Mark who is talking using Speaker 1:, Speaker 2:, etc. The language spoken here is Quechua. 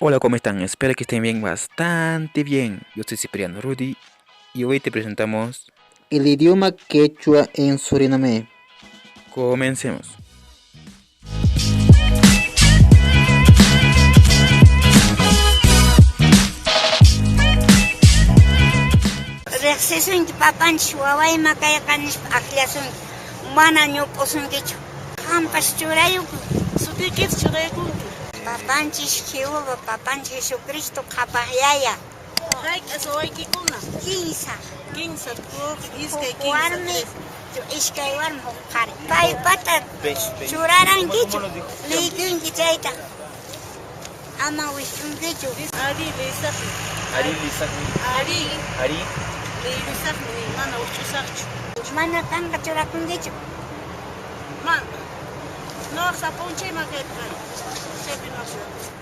Speaker 1: Hola, ¿cómo están? Espero que estén bien, bastante bien. Yo soy Cipriano Rudy y hoy te presentamos
Speaker 2: el idioma quechua en Suriname.
Speaker 1: Comencemos.
Speaker 3: Riqsisunki papanchis wawayma kayqa nispa akllasunki mana ñup'usunkichu. Qampas churayukuy.
Speaker 4: Sutiykita churaykunki.
Speaker 3: Papanchis Jehová, papanchis Jesucristo qhapaq yaya.
Speaker 4: Hayk'as wawaykikuna?
Speaker 3: Kinsa.
Speaker 4: Kinsa, huk, iskay,
Speaker 3: Huk
Speaker 4: kinsa,
Speaker 3: warmi,
Speaker 4: tres.
Speaker 3: iskay warmi, huk qhari. Paypata churarankichu, liykunki chayta. Ama wisch'unkichu.
Speaker 4: Ari, leysaqmi.
Speaker 5: Ari lisaqmi.
Speaker 4: Ari,
Speaker 5: Ari.
Speaker 4: leysaqmi, mana wisch'usaqchu.
Speaker 3: Mana qanqa churakunkichu.
Speaker 4: Mana. No, sapunchayman kaypi kan. Chaypi no churakusaq.